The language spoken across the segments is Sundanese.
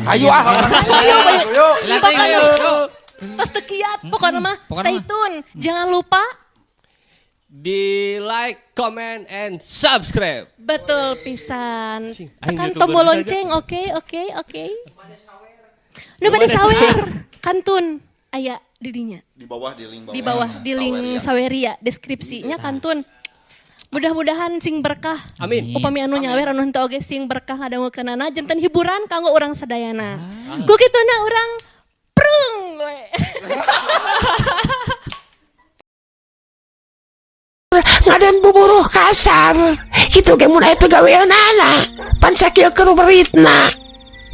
Ayo ah. Ayo, ayo. Ayo. Pokoknya tos teu kiat, pokoknya mah Pokoknya stay mah. tune. Jangan lupa Di like, comment, and subscribe. betul pisan. Cing, aing Tekan YouTuber tombol saja. lonceng, oke, oke, oke. Nu bade sawer, kantun aya di dinya. Di bawah di link bawah. Di bawah di link Saweria. Saweria deskripsinya kantun. Mudah-mudahan sing berkah. Amin. Upami anu nyawer anu henteu oge sing berkah ngadangukeunana janten hiburan kanggo urang sadayana. Ku kituna urang prung we. Ngadan buburuh kasar kitu ge mun aya pagaweanana pan sakieu keur beritna.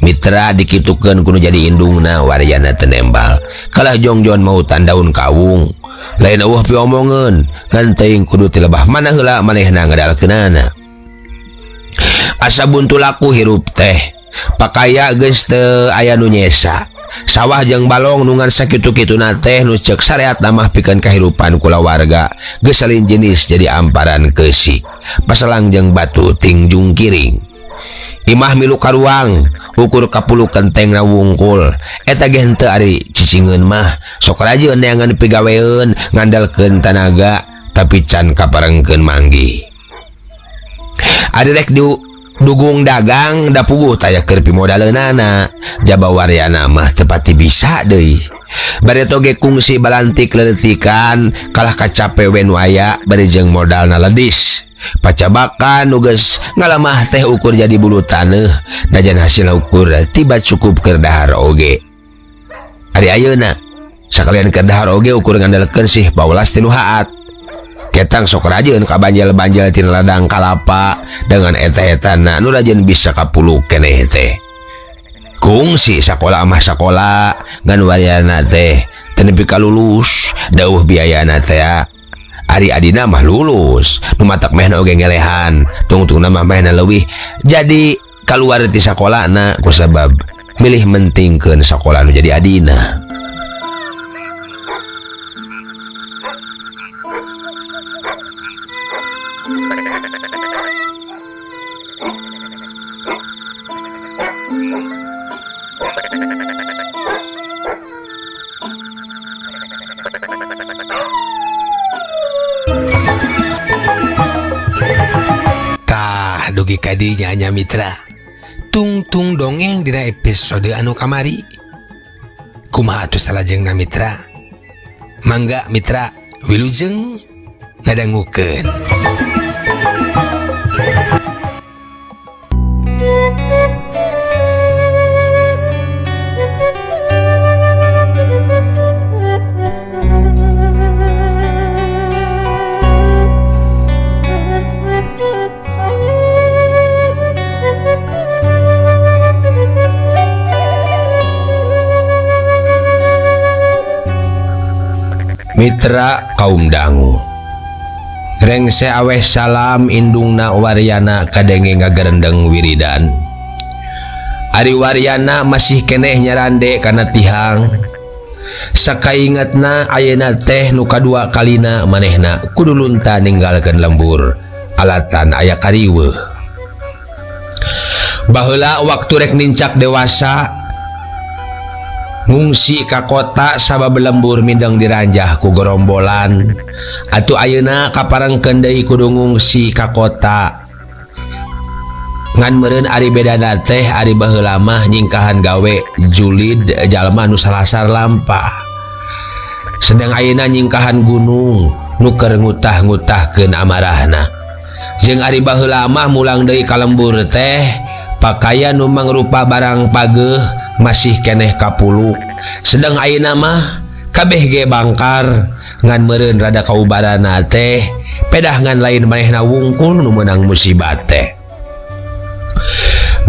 Mitra dikitukeun kudu jadi indungna waryana teu nembal kalah jongjon mau tandaun kawung lain eueuh piomongeun ngan teuing kudu ti lebah mana heula manehna ngedalkeunana asa buntu laku hirup teh pakaya geus teu aya nu nyesa sawah jeung balong nu ngan sakitu-kituna teh nu ceuk syariat mah pikeun kahirupan kulawarga geus salin jenis jadi amparan keusik paselang jeung batu ting jungkiring imah milu karuang ukur kapulu kenteng na wungkul eta ge henteu ari cicingeun mah sok rajin neangan pigaweun ngandalkeun tanaga tapi can kaparengkeun manggih ari rek dugung dagang da puguh taya keur pimodaleunana jaba waryana mah teu pati bisa deui bari toge kungsi balantik leletikan kalah kacape we nu aya bari jeung modalna ledis pacabakan nu geus ngalamah teh ukur jadi bulu taneuh najan hasil ukur tiba cukup keur dahar oge ari ayeuna sakalian keur dahar oge ukur ngandalkeun sih pawelas ti nu haat ketang sok rajin ka banjel-banjel tina ladang kalapa dengan eta-etana nu rajin bisa kapulu keneh teh kungsi sakola mah sakola ngan waryana teh teu nepi ka lulus dauh biayana teh ari adina mah lulus nu matak mehna oge ngelehan tungtungna mah mehna leuwih jadi kaluar ti sakolana kusabab milih mentingkeun sakola nu jadi adina. Tah dugi ka dinya nya mitra tungtung dongeng dina episode anu kamari kumaha atuh salajengna mitra mangga mitra wilujeng ngadangukeun. Mitra kaum dangu rengse aweh salam indungna waryana kadenge ngagerendeng wiridan ari waryana masih keneh nyarande kana tihang sakaingetna ayeuna teh nu kadua kalina manehna kudu lunta ninggalkeun lembur alatan aya kariweuh baheula waktu rek nincak dewasa ngungsi ka kota sabab lembur mindeng diranjah ku gerombolan atuh ayeuna kaparengkeun deui kudu ngungsi ka kota ngan meureun ari bedana teh ari baheula mah nyingkahan gawe julid jalma nu salasar lampah sedang ayeuna nyingkahan gunung nu keur ngutah-ngutahkeun amarahna jeung ari baheula mah mulang deui ka lembur teh pakaian nu mangrupa barang pageuh masih keneh kapuluk sedang ayeuna mah kabeh ge bangkar ngan meureun rada kaubarana teh pedah ngan lain manehna wungkul nu meunang musibah teh.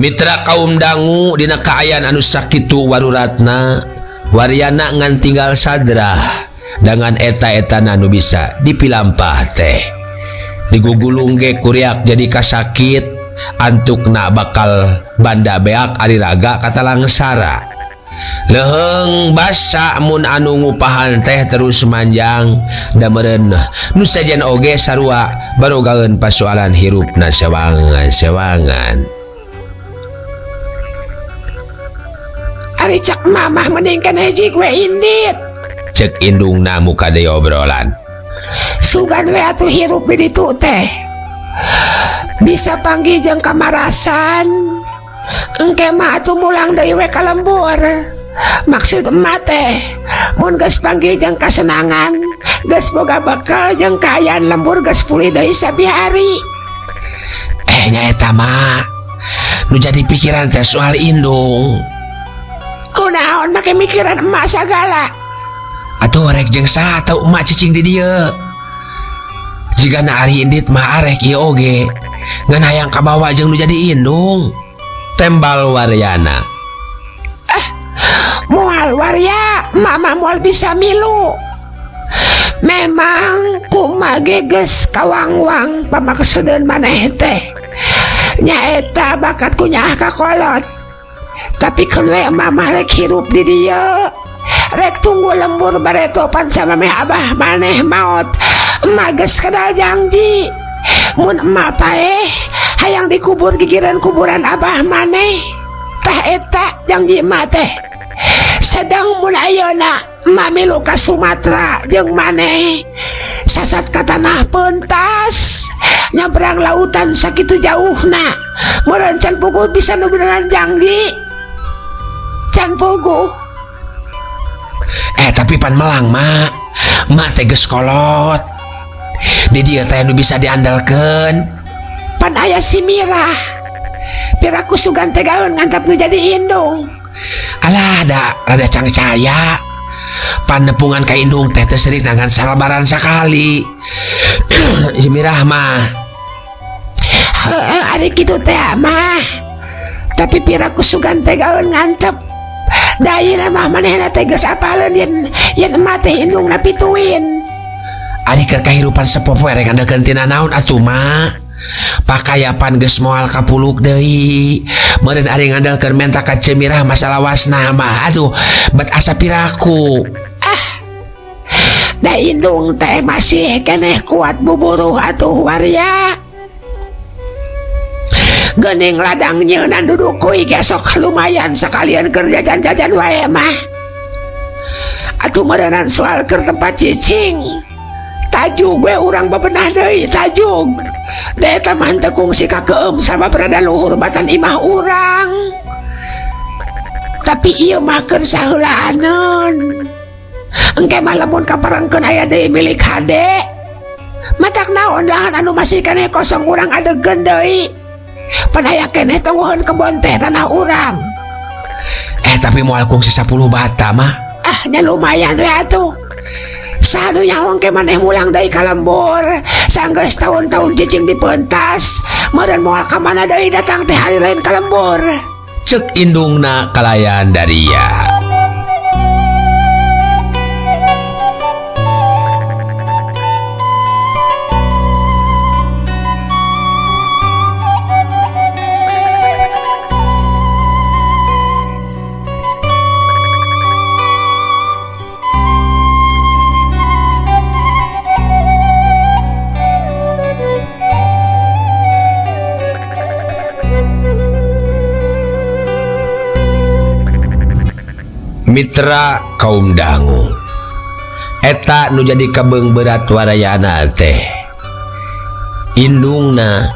Mitra kaum dangu dina kaayaan anu sakitu waruratna waryana ngan tinggal sadrah dengan eta-etana nu bisa dipilampah teh digugulung ge kuriak jadi kasakit antukna bakal banda beak ari raga kata langsara leheng basa mun anu ngupahan teh terus manjang da meureun nu sejen oge sarua barogaeun pasoalan hirupna sewangan-sewangan. Ari cek mamah mending keneh jig we indit. Cek indungna muka deui obrolan. Sugan we atuh hirup di ditu teh. Bisa panggih jeung kamarasan. Engke mah atuh mulang deui we ka lembur. Maksud emak teh mun geus panggih jeung kasenangan, geus boga bekal jeung kaayaan lembur geus pulih deui sabihari. Nya eta mah nu jadi pikiran teh soal indung. Kunaon make mikiran emak sagala? Atuh rek jeung saha teu emak cicing di dieu. Jigana ari indit mah arek ieu oge. Ngan hayang kabawa jeung nu jadi indung. Tembal Waryana. Moal Warya, mama moal bisa milu. Memang kumage geus kawangwang pamaksudeun maneh teh. Nyaeta bakat ku nyaah ka kolot. Tapi keun we mama rek hirup di dieu. Rek tunggu lembur bareto pan samemeh abah maneh maot. Emak geus kedal janji. Mun emak paeh hayang dikubur gigireun kuburan abah maneh. Tah eta janji emak teh. Sedang mun ayeuna emak milu ka Sumatera jeung maneh sasat ka tanah pentas nyabrang lautan sakitu jauhna meureun can puguh bisa nugunan janji can puguh. Tapi pan melang mak. Mak teh geus kolot. Di dieu teh nu bisa diandalkeun. Pan aya si Mirah. Piraku sugan teh gaun ngantap nu jadi indung. Alah da rada cangcaya. Panepungan ka indung teh teu seurik nangan salabaran sakali. Si Mirah mah. Heeh, ari kitu teh mah. Tapi piraku sugan teh gaun ngantep. Da ayeuna mah manehna teh geus apaleun yen emak teh indungna pituin. Ari keur kahirupan sepopoe rek ngandalkeun tina naon atuh mak. Pakayapan geus moal kapuluk deui. Meureun ari ngandalkeun menta ka Ceu Mirah masalah wasna mah. Aduh, bet asa piraku. Da indung teh masih keneh kuat buburuh atuh Warya. Geuning ladang nyeunan duduk kuy gesok lumayan sekalian keur jajan-jajan wae mah. Atuh meureunnan soal keur tempat cicing. Tajug we urang bebenah deui tajug. Da eta mah henteu kungsi kakeum sama berada luhur batan imah urang. Tapi ieu mah keur saheulaaneun. Engke mah lamun kaparengkeun aya deui milik hade. Matak naon lahan anu masih keneh kosong urang adegeun deui. Pan aya keneh tonggoheun kebon teh tanah urang. Tapi moal kungsi 10 bata mah. Ah, nya lumayan we atuh. Sanu nyaho engke maneh mulang deui ka lembur. Sanggeus tahun-tahun cicing di pentas. Meureun moal ka mana deui datang teh hari lain ka lembur. Cek indungna kalayan daria. Mitra kaum dangu eta nu jadi kabeung berat Warayana teh indungna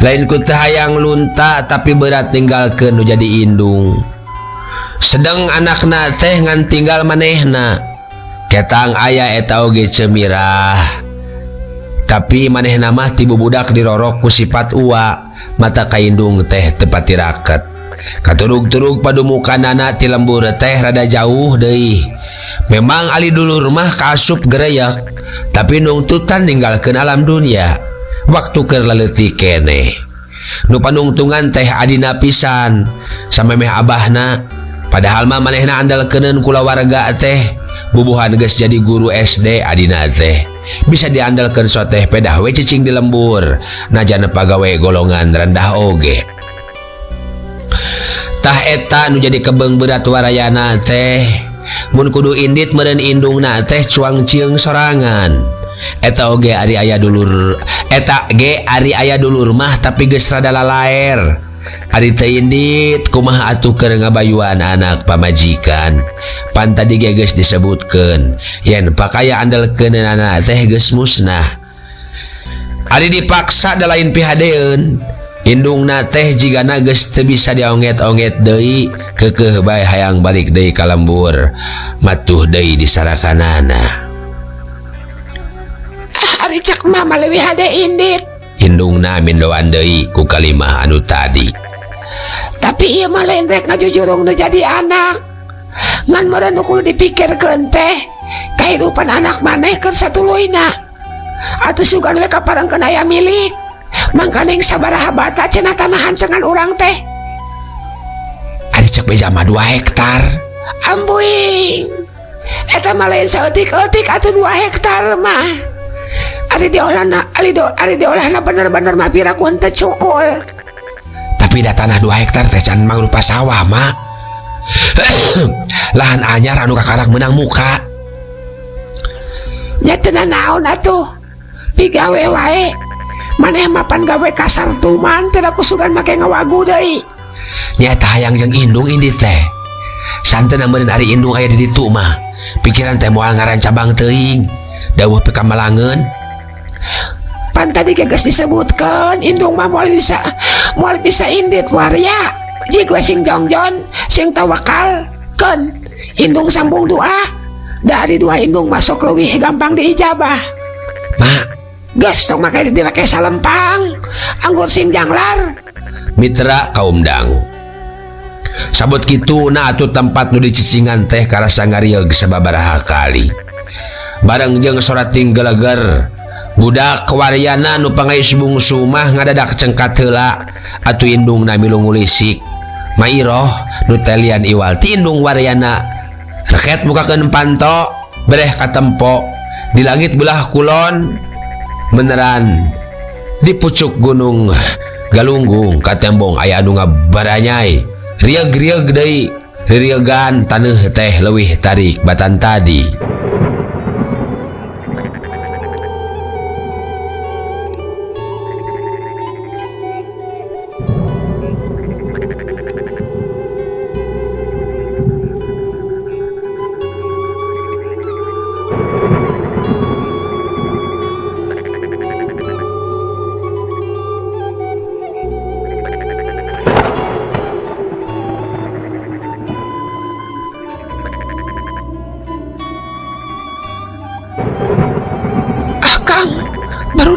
lain ku teu hayang lunta tapi berat tinggalkeun nu jadi indung sedang anakna teh ngan tinggal manehna ketang aya eta oge Ceu Mirah tapi manehna mah ti bubudak dirorok ku sifat ua mata kaindung teh teu pati raket. Katurug-turug padumukanana ti lembur teh rada jauh deui. Memang ali dulur mah kaasup gereyak, tapi nungtutan ninggalkeun alam dunia. Waktu keur leutik keneh. Nu panungtungan teh adina pisan samemeh abahna. Padahal mah manehna andalkeuneun kulawarga teh. Bubuhan geus jadi guru SD adina teh. Bisa diandalkeun soteh pedah we cicing di lembur, najan pagawe golongan rendah oge. Tah eta nu jadi kebeung berat Warayana teh mun kudu indit meureun indungna teh cuang cieung sorangan. Eta oge ari aya dulur, eta ge ari aya dulur mah tapi geus rada lalaer. Ari teu indit kumaha atuh keur ngabayuan anak pamajikan. Pan tadi ge geus disebutkeun yen pakaya andelkeunana teh geus musnah. Ari dipaksa da lain pihadeun. Indungna teh jigana geus teu bisa dionget-onget deui, keukeuh bae hayang balik deui ka lembur, matuh deui disarakanana. Ah, ari cek mama leuwih hade indit. Indungna mindoan deui ku kalimah anu tadi. Tapi ieu mah lain rek ngajujurung nu jadi anak. Ngan meureun nu kudu dipikirkeun teh kahirupan anak maneh keur satuluyna. Atuh sugan we kaparengkeun aya milik. Mangkaning sabaraha bata cenah tanah hancengan urang teh. Ari cek beja mah 2 hektar. Ambuing. Eta mah lain saeutik-eutik atuh 2 hektar mah. Ari diolahna, ari diolahna bener-bener mah piraku henteu cukul. Tapi da tanah 2 hektar teh can mangrupa sawah mak. Lahan anyar anu kakarak menang muka. Nya teu nanaon atuh. Pigawe wae. Maneh mapan gawe kasar tuman piraku sugan make ngawagu deui. Nya eta hayang jeung indung indi teh. Santen meureun ari indung aya di ditu mah. Pikiran teh moal ngaran cabang teuing. Dawuh pikamalangeun. Pan tadi ge geus disebutkeun indung mah moal bisa indit waria. Jig we sing jongjon, sing tawakal keun. Indung sambung doa. Dari dua indung masuk leuwih gampang diijabah. Mak, geus tong make dipake salempang. Anggur sing janglar. Mitra kaum dangu. Sabot kitu na atuh tempat nu dicicingan teh karasa ngarieug sababaraha kali. Bareng jeung sorating geleger. Budak waryana nu pangais bungsu mah ngadadak cengkat heula atuh indungna milu ngulisik. Mairoh nu telian iwal ti indung waryana. Reket mukakeun panto bereh katempo di langit belah kulon meneran di pucuk gunung Galunggung katembong aya anu ngabaranyai. Rieg-rieg deui ririegan taneuh teh leuwih tarik batan tadi.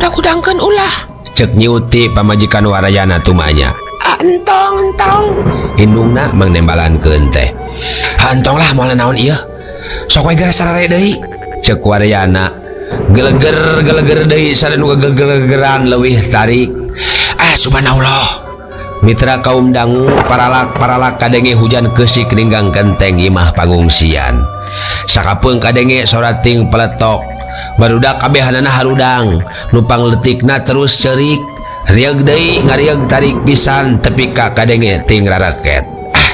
Kudangkeun ulah. Cek nyiuti pamajikan warayana tumanya. Ah, entong entong. Indungna mangnembalankeun teh. Ha entong lah moal naon ieu. Sok we geura sarare deui. Cek warayana. Geleger geleger deui sareng nu gelegeran leuwih tarik. Ah subhanallah. Mitra kaum dangu paralak-paralak kadenge hujan keusik ninggang kenteng imah pangungsian. Sakapeung kadenge sorating peletok. Barudak kabehanana harudang, nupang letikna terus cerik, rieg deui ngarieg tarik pisan tepi ka kadenge ting raraket. Ah,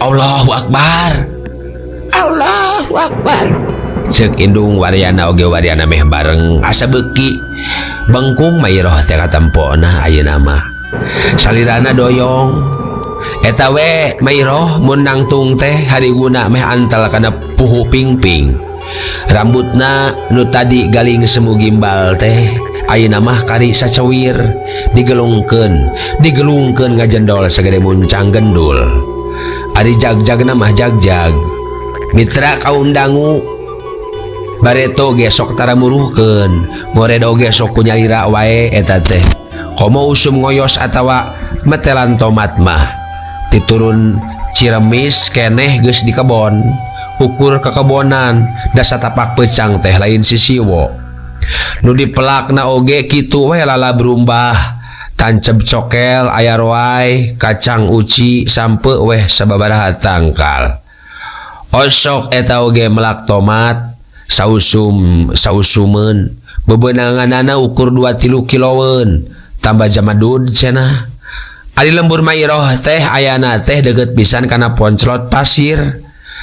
Allahu Akbar. Allahu Akbar. Ceuk indung waryana oge waryana meh bareng asa beuki. Bengkung mairoh teh katempona ayeuna mah. Salirana doyong. Eta we mairoh mun nangtung teh hariguna meh antal kana puhu pingping. Rambutna nu tadi galing semu gimbal teh ayeuna mah kari sacawir digelungkeun digelungkeun ngajendol sagede muncang gendul. Ari jagjagna mah jagjag. Mitra kaum dangu bareto ge sok tara muruhkeun ngoredo ge sok kunyalira wae eta teh. Komo usum ngoyos atawa metelan tomat mah titurun Ciremis keneh geus di kebon. Ukur kekebonan dasa tapak pecang teh lain sisiwo. Nu dipelakna oge kitu we lala berumbah tancep cokel aya roai kacang uci sampe weh sababaraha tangkal. Osok eta oge melak tomat sausum sausumeun bebenanganana ukur 2-3 kiloeun tambah jamadud cenah. Ari lembur mairoh teh ayana teh deukeut pisan kana ponclot pasir.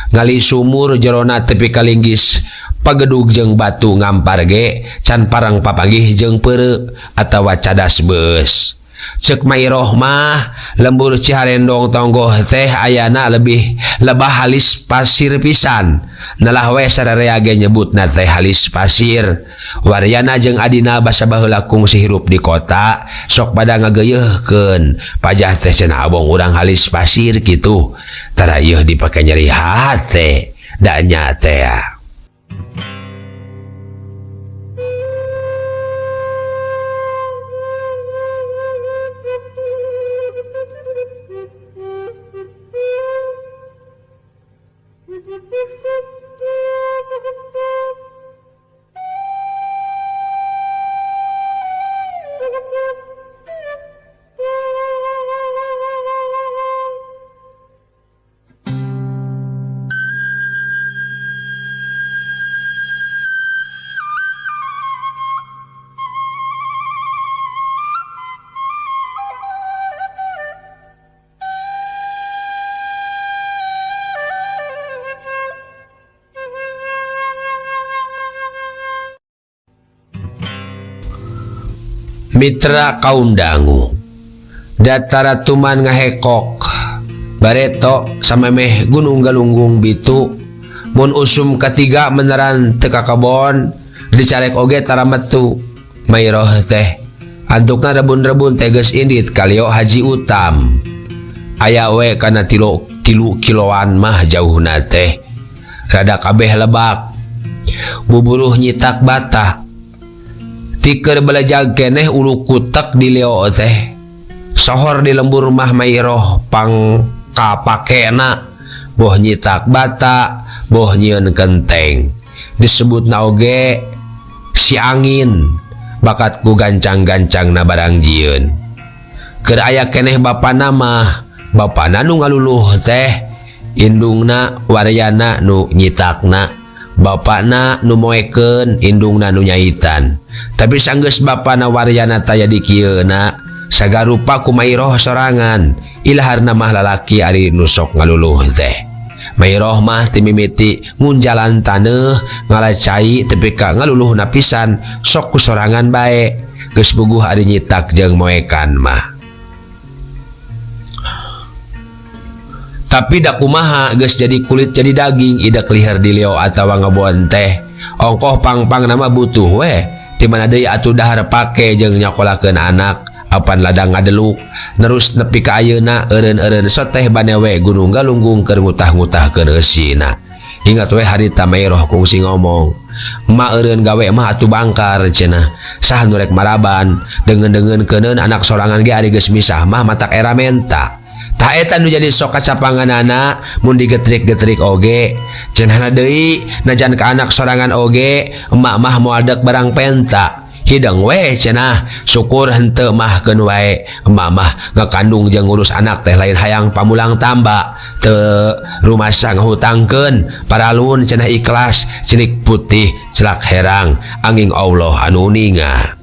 Ngali sumur jerona tepi kalinggis pagedug jeung batu ngampar ge can parang papanggih jeung peureu atawa cadas beus. Cek Mairoh mah lembur Ciharendong tonggoh teh ayana lebih lebah halis pasir pisan. Nelah we sararea ge nyebutna teh halis pasir. Waryana jeung adina basa baheula kungsi hirup di kota sok pada ngageuyeurkeun. Pajah teh cenah abong urang halis pasir kitu. Tara ieu dipake nyeri hate da nya teh. Mitra kaum dangu datara tuman ngahekok bareto samemeh gunung galunggung bitu mun usum ketiga meneran teka kebon dicarek oge tara metu Mairoh teh antukna rebun-rebun teges indit kalio Haji Utam aya we kana 3 kiloan mah jauhna teh rada kabeh lebak buburuh nyitak bata tiker belajag keneh ulu kutek di leo teh sohor di lembur mah Mairoh pang kapakena boh nyitak bata boh nyieun kenteng disebut naoge si angin bakat ku gancang-gancang na barang jieun keur aya keneh bapana mah bapana nu ngaluluh teh indungna waryana nu nyitakna bapana nu moekeun indungna nu nyaitan tapi sanggeus bapana waryana taya di kieuna sagarupa ku Mairoh sorangan ilaharna mah lalaki ari nu sok ngaluluh teh Mairoh mah timimiti ngunjalan taneuh ngalacai tepi ka ngaluluhna pisan sok ku sorangan bae geus buguh ari nyitak jeung moekan mah. Tapi da kumaha geus jadi kulit jadi daging idek liher di leo atawa ngebon teh ongkoh pang-pang nama butuh weh di mana deui atuh dahar pake jeung nyakolakeun anak apan ladang ngadeluk nerus nepi ka ayeuna eureun-eureun soteh banewe gunung galunggung keur ngutah-ngutahkeun eusina. Ingat we harita Mairoh kungsi ngomong ma eureun gawe mah atuh bangkar cenah sah nu rek maraban deungeun-deungeun keuneun anak sorangan ge ari geus misah mah matak era menta. Tah eta nu jadi sok kacapanganana mun digetrik-getrik oge cenahna deui najan ka anak sorangan oge emak mah moal deuk barang penta hideng we cenah syukur henteu mah keun wae emak mah ngakandung jeung ngurus anak teh lain hayang pamulang tamba teu rumasa ngahutangkeun paralun cenah ikhlas cilik putih celak herang angin Allah anu uninga.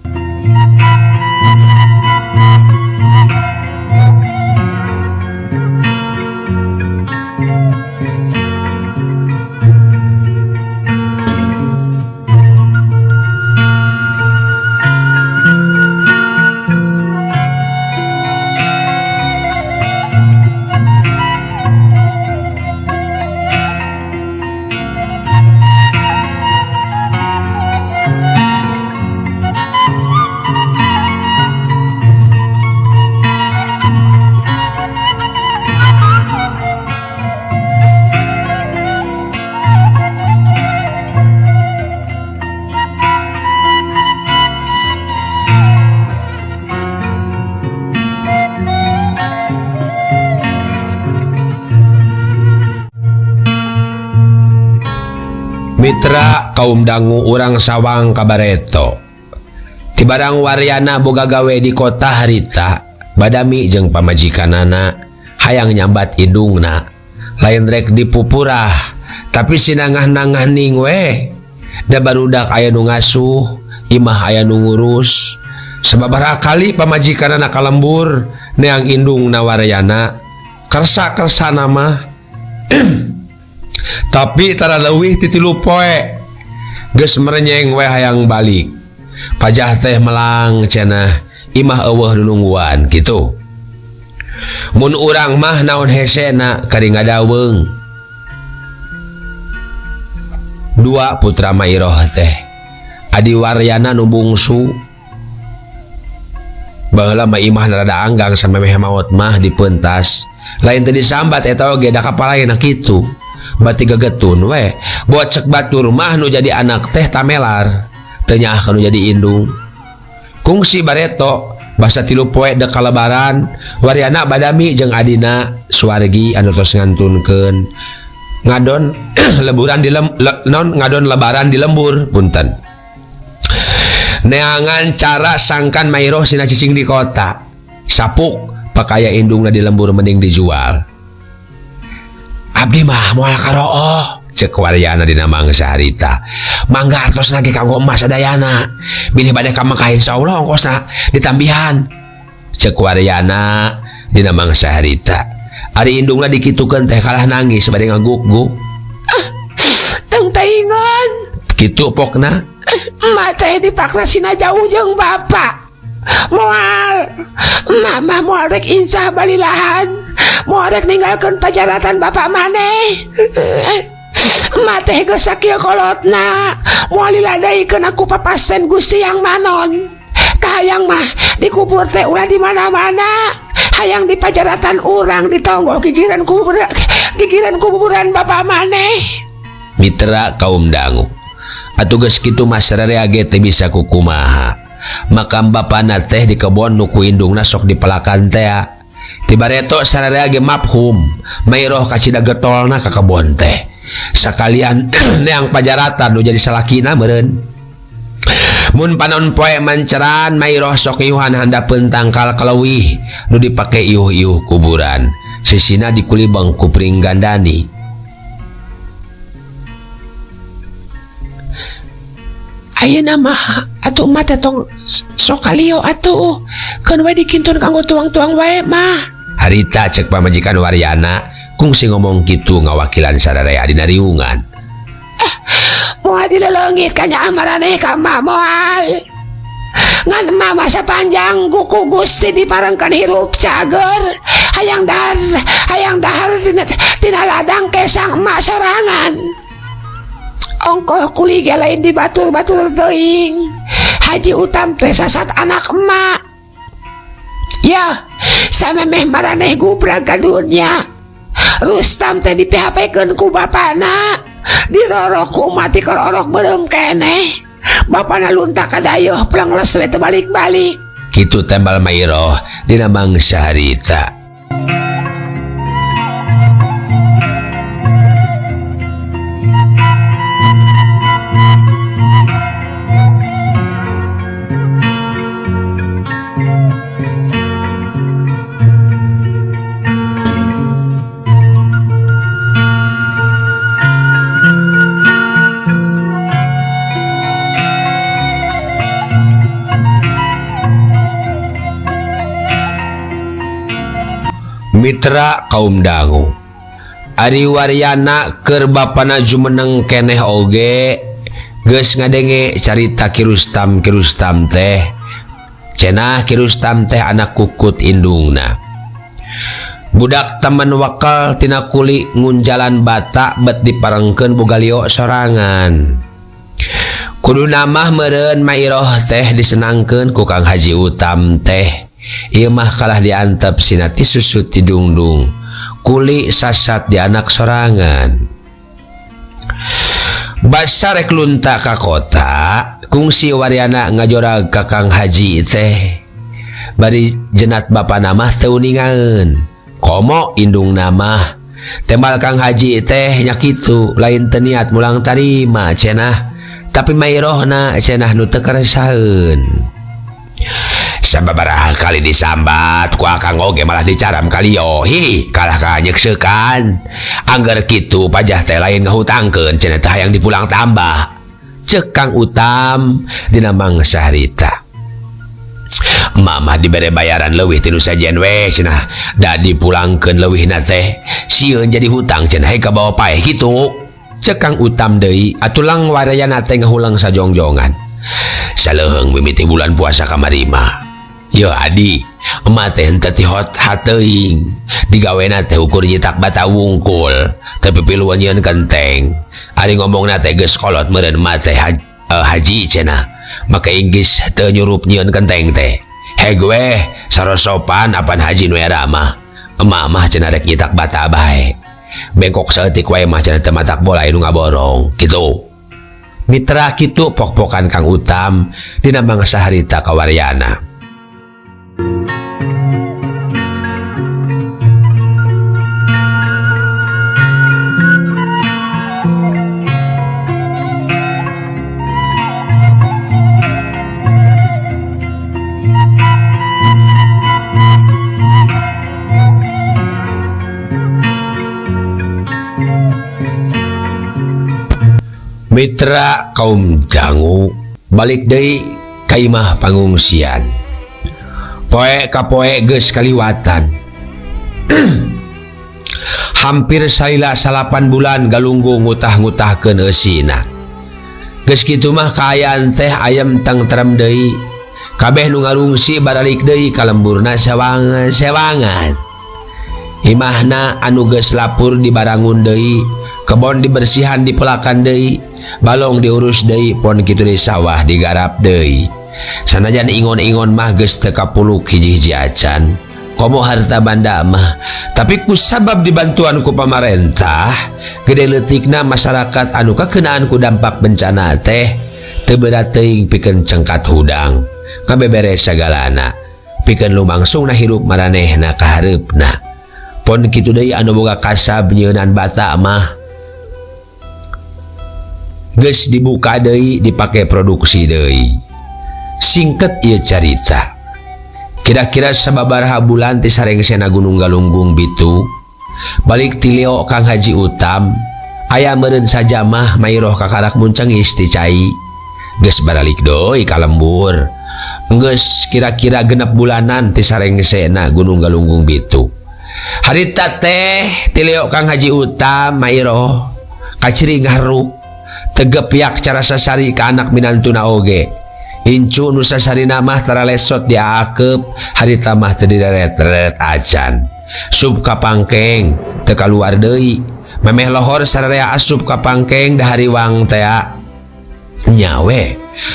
Mitra kaum dangu urang sawang kabareto tibarang waryana boga gawe di kota harita badami jeung pamajikanana hayang nyambat indungna lain rek dipupurah tapi sinangah-nangah ning we da barudak aya nu ngasuh imah aya nu ngurus sababaraha kali pamajikanana ka lembur neang indungna waryana kersa-kersa nama tapi tara leuwih ti 3 poe geus merenyeng we hayang balik pajah teh melang cenah Imah eueuh nu nungguan kitu. Mun urang mah naon hesena kari ngadaweung. Dua putra Mairoh teh. Adi Waryana nu bungsu. Baheula mah imah rada anggang samemeh maot mah dipentas. Lain teu disambat eta oge da kapalaena kitu. Bati gegetun we. Bocek batur mah nu jadi anak teh tamelar. Teu nyaah ka nu jadi indung. Kungsi bareto basa 3 poe dek kalebaran Waryana badami jeung adina Suwargi anu tos ngantunkeun ngadon leburan di lem, le, non ngadon lebaran di lembur punten. Neangan cara sangkan Mairoh sina cicing di kota. Sapuk pakaya indungna di lembur mending dijual. Abdi mah moal karooh cek Waryana dina mangsa harita. Mangga artosna ge kanggo emas sadayana. Bilih bade ka Mekah insyaallah ongkosna ditambihan. Cek Waryana dina mangsa harita. Ari indungna dikitukeun teh kalah nangis bade ngaguk-guk. Ah, tong teuingan. Kitu pokna. Emak teh dipaksa sina jauh jeung bapak. Moal. Emak mah moal rek insah balilahan. Moal rek ninggalkeun pajaratan bapak maneh. Emak teh geus sakieu kolotna. Moal diladaikeun aku papasten Gusti Yang Manon. Kahayang mah dikubur teh ulah di mana-mana. Hayang di pajaratan urang ditonggo gigiran kuburan, gigiran kuburan bapak maneh. Mitra kaum dangu. Atuh geus kitu mah sararea ge teu bisa kukumaha. Makam bapana teh di kebon nu ku indungna sok dipelakan teh. Tibareto sararea ge mafhum. Mairoh kacida getolna ka kebon teh. Sakalian neang pajaratan nu jadi salakina meureun. Mun panon poe manceran Mairoh sok iuhan handapeun tangkal kaleuwih nu dipake iuh-iuh kuburan. Sisina dikulibeng ku Pringgandani. Ayeuna mah atuh emak teh tong sok kalio atuh. Keun we dikintun kanggo tuang-tuang wae mah. Harita cek pamajikan Waryana kungsi ngomong kitu ngawakilan sararea dina riungan. Ah, moal dileleungit ka nyaah maraneh ka emak moal. Ngan emak masa panjang ku Gusti diparengkeun hirup cager. Hayang dahar tina ladang kesang emak sorangan. Ongkoh kuli ge lain di batur-batur teuing. Haji Utam teh sasat anak emak. Ya, samemeh maraneh gubrag ka dunya. Rustam teh di P H P-keun ku bapana. Dirorok ku mati kororok beureum keneh. Bapana lunta ka dayoh plengles we teu balik-balik. Kitu tembal Mairoh dina mangsa harita. Mitra kaum dangu. Ari Waryana keur bapana jumeneng keneh oge geus ngadenge carita Ki Rustam Ki Rustam teh. Cenah Ki Rustam teh anak kukut indungna. Budak temen wakal tina kuli ngunjalan bata bet diparengkeun bogalio sorangan. Kudu namah meureun Mairoh teh disenangkeun ku Kang Haji Utam teh. Ieu mah kalah diantep sina ti susut ti dungdung. Kuli sasat di anak sorangan. Basa rek lunta ka kota, kungsi Waryana ngajorag ka Kang Haji teh. Bari jenat bapana mah teu uningaeun. Komo indungna mah. Tembal Kang Haji teh nya kitu, lain teu niat mulang tarima cenah. Tapi Mairohna cenah nu teu karesaeun. Sababaraha kali disambat ku akang oge malah dicaram kalio. Hi, kalah ka nyekseukan. Angger kitu pajah teh lain ngahutangkeun cenah teh hayang dipulang tambah. Ceuk Kang Utam dina mangsa harita. Mama dibere bayaran leuwih ti nu sajen we cenah. Da dipulangkeun leuwihna teh sieun jadi hutang cenah hei kabawa paeh kitu. Ceuk Kang Utam deui atulang Waryana teh ngahulang sajongjongan. Saleuheung mimiti bulan puasa kamari mah. Yo adi, emak teh henteu ti hot hateuing. Digawena teh ukur nyitak bata wungkul, teu pipiluan nyieun kenteng. Ari ngomongna teh geus kolot meureun emak teh haji cenah. Make Inggris teu nyurup nyieun kenteng teh. Heg weh, sarosopan apan haji nu era mah. Emak mah cenah rek nyitak bata bae. Bengkok saeutik wae mah cenah teu matak bola anu ngaborong, kitu. Mitra kitu pok-pokan Kang Utam dina mangsa harita kawaryana. Mitra kaum dangu balik deui ka imah pangungsian. Poe ka poe geus kaliwatan. Hampir salila 9 bulan galunggung ngutah-ngutahkeun eusina. Geus kitu mah kaayaan teh ayam tengtrem deui. Kabeh nu ngarungsi baralik deui ka lemburna sewangan. Imahna anu geus lapur dibarangun deui, kebon dibersihan dipelakan deui, balong diurus deui, pon kitu di sawah digarap deui. Sanajan ingon-ingon mah geus teu kapuluk hiji-hiji acan, komo harta banda mah, tapi ku sabab dibantuan ku pamarentah, gede leutikna masyarakat anu kakenaan ku dampak bencana teh teu berat teuing pikeun cengkat hudang, ngabeberes sagalana, pikeun lumangsungna hirup maranehna ka hareupna. Pon kitu deui anu boga kasab nyeunan bata mah geus dibuka deui dipake produksi deui. Singket ieu carita. Kira-kira sababaraha bulan ti sarengsena Gunung Galunggung bitu, balik ti Leo Kang Haji Utam, aya meureun sajamah mairoh kakarak muncengis ti cai. Geus baralik deui ka lembur. Geus kira-kira 6 bulanan ti sarengsena Gunung Galunggung bitu. Harita teh ti Leo Kang Haji Utam mairoh kaciri ngahruk tegepiak cara sasari ka anak minantuna oge. Incu nu sasarina mah tara lesot diaakep, harita mah teu direret-reret acan. Sup ka pangkeng teu kaluar deui. Memeh lohor sararea asup ka pangkeng da hariwang tea. Nya we,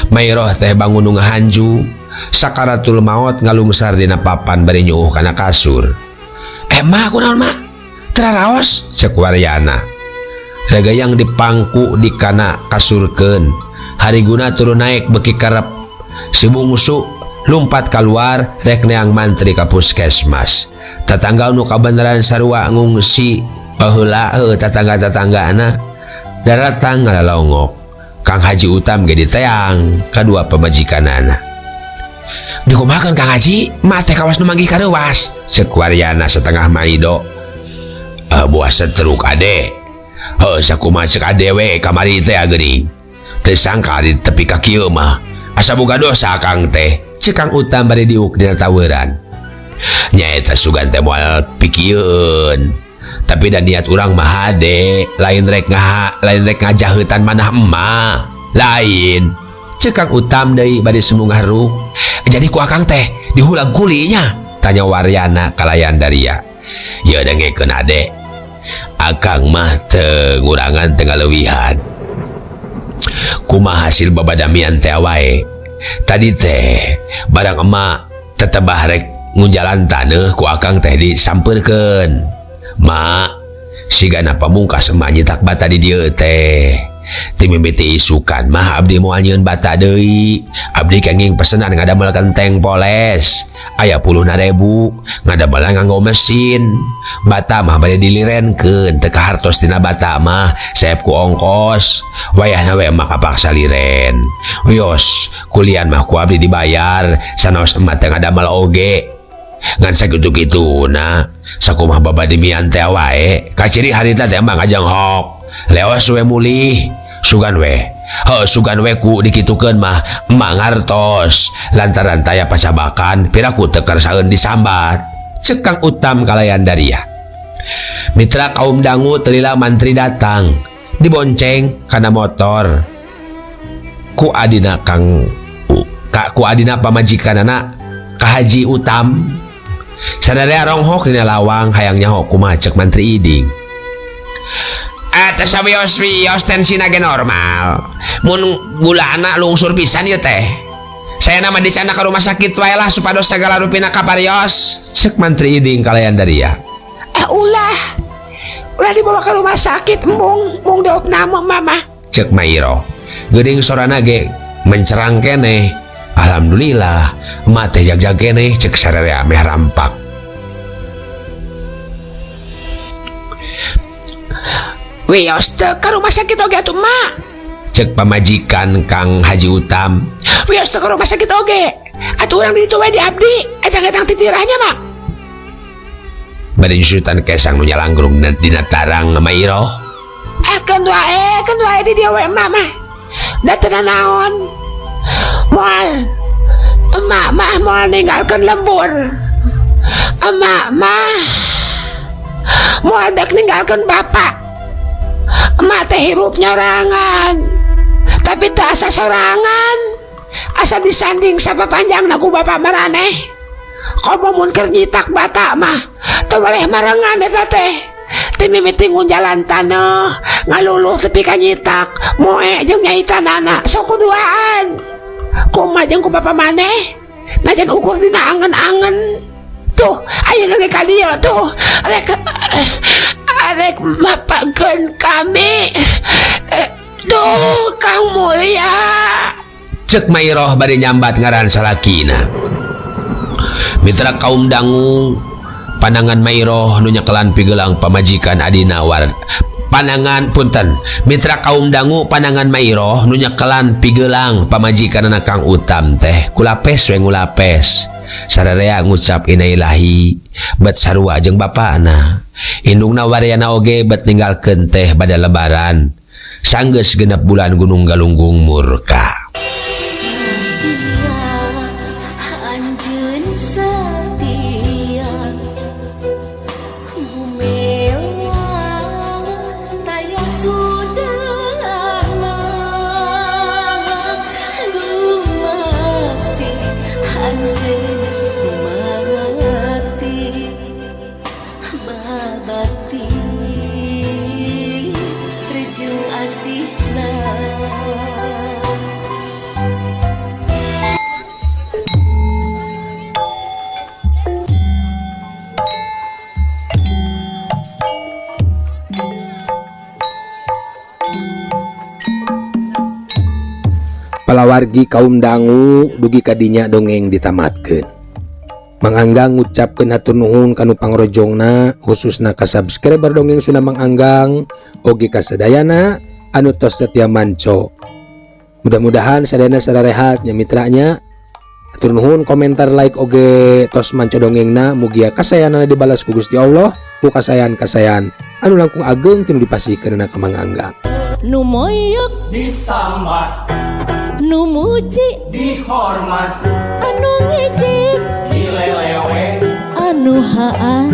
mairoh teh bangun nu ngahanju, sakaratul maot ngalungsar dina papan bari nyuuh kana kasur. Mah kunaon mah? Teu raraos cek waryana. Regayang dipangku di kana kasurkeun. Hariguna turun naik beki kerep. Si bungsu lumpat keluar rek neang mantri ka puskesmas. Tatangga nu kabeneran sarua ngungsi baheula heuh tatangga-tatanggana daratang ngalalongok. Kang Haji Utam ge diteang kadua pamajikanana. Dikumahakeun Kang Haji, mah teh kawas nu manggih kareuwas, ceuk waryana setengah maido. Buah setruk ade. Heuh sakumaha ceuk ade we kamari teh geuning. Teu sangka di tepi ka kieu mah. Asa boga dosa Kang teh, ceuk Kang Utam bari diuk dina taweuran. Nyaeta sugan teh moal pikieun. Tapi da niat urang mah hade, lain rek ngaha, lain rek ngajaheutan manah emak. Lain. Ceuk Kang Utam deui bari semu ngahruk. Jadi ku akang teh dihulag kulinya, tanya waryana kalayan daria. Ye dengekeun ade. Akang mah teu ngurangan teu ngaleuwihan. Kumaha hasil babadamian teh wae. Tadi teh barang emak tetebah rek ngunjalan taneuh ku akang teh disampeurkeun. Mak, sigana pamungkas emak nyitak bata di dieu teh. Ti mimiti isukan mah abdi moal nyieun bata deui. Abdi kenging pesenan ngadamel kenteng poles. Aya puluhna ribu ngadamelan nganggo mesin. Bata mah bade dilirenkeun teu kahartos tina bata mah seep ku ongkos. Wayahna we emak kapaksa liren. Wios, kulian mah ku abdi dibayar sanaos emak teh ngadamel oge. Ngan sakitu-kituna sakumaha babadimian teh wae. Kaciri harita teh emang ngajenghok. Leos we mulih. Sugan we. Heuh sugan we ku dikitukeun mah emak ngartos lantaran taya pacabakan piraku teu kersaeun disambat. Ceuk Kang Utam kalayan daria. Mitra kaum dangu telila mantri datang dibonceng kana motor. Ku adina Kang ku adina pamajikanana Ka Haji Utam. Sadaya ronghok dina lawang hayang nyaho kumaha cek Mantri Iding. Eta sawios-wios tensina ge normal. Mun gulana lungsur pisan ieu teh. Saya nama dicana ke rumah sakit wae lah supados sagala rupina kaparios. Cek Mantri Iding kalayan daria. Ah ulah. Ulah dibawa ke rumah sakit embung, mung diopname mama. Cek Mairo. Geuning sorana ge mencerang keneh. Alhamdulillah, emak teh jag-jag keneh cek sararea meh rampak. Wios teu ka rumah sakit oge atuh emak. Cek pamajikan Kang Haji Utam. Wios teu ka rumah sakit oge. Atuh urang di ditu we di abdi, etang-etang titirahnya mak. Bade nyusutan kesang nu nyalanggrung dina tarang Mairo. Ah keun wae di dieu we emak mah. Da teu nanaon. Moal emak mah moal ninggalkeun lembur. Emak mah moal dek ninggalkeun bapak. Emak teh hirup nyorangan, tapi teu asa sorangan. Asa disanding sapapanjangna ku bapak maraneh. Komo mun keur nyitak bata mah teu weleh marengan eta teh. Ti mimiti ngunjalan taneuh, ngaluluh tepi ka nyitak, moe jeung nyaitanana sok kuduaan. Kumaha jeung ku bapak maneh? Najan ukur dina angen-angen. Tuh, ayeuna ge ka dieu tuh. Rek arek mapakeun kami. Duh, Kang Mulia. Cek Mairoh bade nyambat ngaran salakina. Mitra kaum dangu pandangan Mairoh nu nyekelan pigelang pamajikan adina war pandangan punten mitra kaum dangu pandangan Mairoh nu nyekelan pigelang pamajikan anak Kang Utam teh kulapes we ngulapes sararea ngucap innalillahi bet sarua jeung bapana indungna Waryana oge bet ninggalkeun teh bada lebaran sanggeus genep bulan Gunung Galunggung murka. Palawargi kaum dangu dugi kadinya dongeng ditamatkeun. Mang Anggang ngucapkeun hatur nuhun kanu pangrojongna khususna ka subscriber dongeng Sunda Mang Anggang oge ka sadayana anu tos setia manco. Mudah-mudahan sadayana sararehat nya mitranya. Hatur nuhun komentar like oge tos manco dongengna mugia kasayanana dibalas ku Gusti Allah ku kasayan-kasayan anu langkung ageng tinu dipasihkeunana ka Mang Anggang. Nu moyok disambat, nu muji dihormat, anu ngejek dilelewe, anu haa.